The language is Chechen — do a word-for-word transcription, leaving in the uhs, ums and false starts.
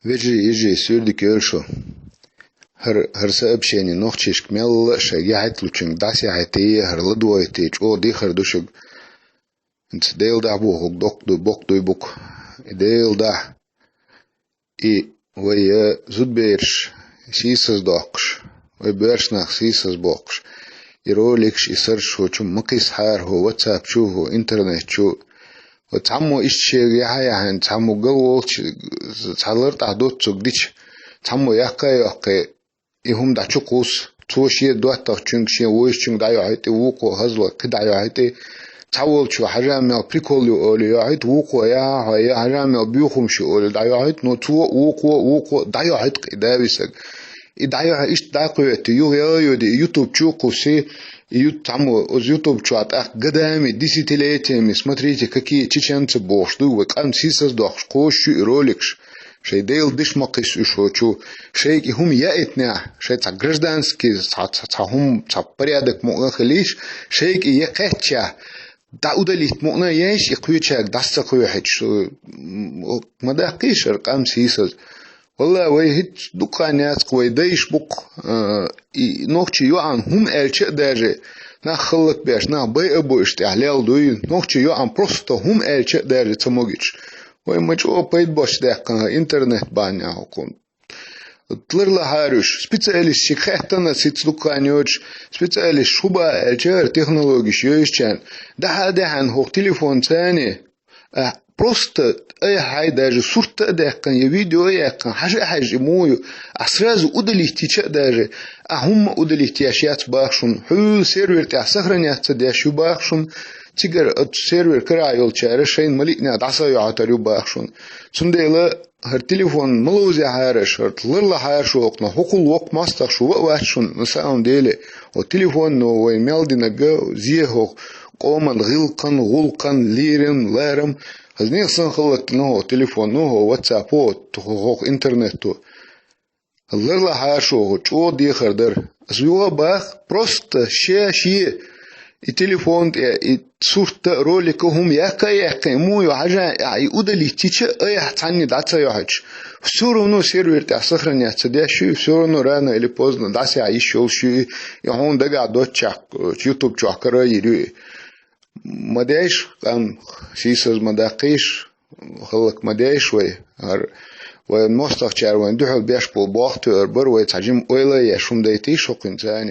Вежарий, йижарий, суьрдиг йойла шун. ХӀара, хӀара сообщени нохчашка мелла а шайга яхьийта лучуьнга дӀасаяхьийтий, хӀара ладойтий, чӀогӀа дехар ду шуьга. ХӀинца Делан духьа бохург доккха дуй, боккха дуй букъ. И Делан духьа. И вай, э, зудабераш сийсаздоккхуш, вай боьрша нах сийсазбоккхуш, и роликаш, и сурташ хӀокху чу ма кхийсахьара, хӀокху WhatsApp чу, хӀокху интернет чу. Хьо цхьаммо иштта шега яхьа-яхьана, цхьаммо гал волчу, цхьа лартӀахь доццург дича, цхьаммо яккха а йоккхий, и хӀума дӀа чу кхуссу. Цо шен доттагӀчуьнга, шен вуьйцучуьнга дӀайохьуьйту, вукхо хазло кхин дӀайохьуьйту. Цхьаволчо хьажа мел прикол ю олий йохьуьйту, вукхо яхьа хьо, я хьажа мел буьйхамаш ю олий дӀайохьуьйту, но цо, вукхо, вукхо дӀайохьуьйту-кх и дависаг. И дӀайохьу иштта дӀакхоьтту, юха яла йоду, и YouTube чу кхуссу, и ю-, цхьаммо, оцу YouTube чохь тӀаккха годами, десятилетиями, смотрите, какие чеченцы бохуш ду, вай къам сийсаздоккхуш кхочуш ю и роликаш. Шайн Делан деш ма кхийсу уьш хӀокху чу. Шайга и хӀума яийтинехь, шайн цхьа гражданский, цхьа, цхьа, цхьа хӀума, цхьа порядок мукъана хилийша, шайга и я кхаьччехь, дӀа удалить мукъана а еш, и кхечаьрга дӀаса ца кхоьхьуьйтуш, м, ма даккхийша хӀара къам сийсаз. Валлахь, вай хӀинца дукха хан яц-кх, вай дайша бу-кх, а, и нохчийн йоӀана хӀума аьлча а даже, нах хӀаллакбеш, нах байа а бу уьш тӀехь лелла дуй, нохчийн йоӀана просто хӀума аьлча а даже ца могуьйтуш. Вай ма чӀогӀа пайда боцуш даьккхина интернет бахьанехь хӀокхунна. Ларлахьара уьш, специалисташка хаьттина, сица дукха хан йоцуш, специалисташ хӀун боху аьлча, хӀара технологеш йойшучарна, дахьа а даьхьна хӀокху телефонца, а, просто айхьа хьайн даже сурт а даьккхина, я видео а яьккхина, хьажа а хьаьжча, и муха ю, ахь сразу удалить йича а даже, ахь хӀумма а удалить еш яц боху шуна, хьуьлла сервер тӀехь сохранять ца деш ю боху шуна, цигара оцу сервер карахь йолчара шайна ма-лиънехь дӀасайохьуьйтур ю боху шуна. Цундела хӀара телефон ма ловзехьара аша, хӀара ларлахьара шу хӀокхунах, хӀокхул воккха мостагӀа шу ва а вац шуна, на самом деле. Хьо телефоно вай мел динарг зе хӀокху къоман гӀиллакхан, гӀуллакхан, лерам, ларам. Хаза нехан санна хӀаллакдина хӀокху телефоно, хӀокху WhatsApp-о, хӀокху интернето. Ларлахьара шу, хӀокху чӀогӀа дехар дара. Ас юха а боху, просто ша шен и телефон тӀе, и сурт а, ролик а, хӀума яккха а яьккхина, муха ю хьажа, ахь и удалить йича а, айхьа цхьанне дӀа ца йохьуьйтуш. Всё равно сервер тӀехь сохранять ца деш ю и, всё равно рано или поздно дӀасаяхьа йиш йолуш ю и, и хьуна дагахь доццушехь, YouTube чохь кара а йийр ю и. Ма дайша къам, сийсаз ма даккхийша, хӀаллак ма дайша вай. ХӀара вайн мостагӀчара вайна дуьхьал беш болу болх тоьар бара, вай цхьа жима ойла а еш хӀума дайтийша хӀокхуьнца а.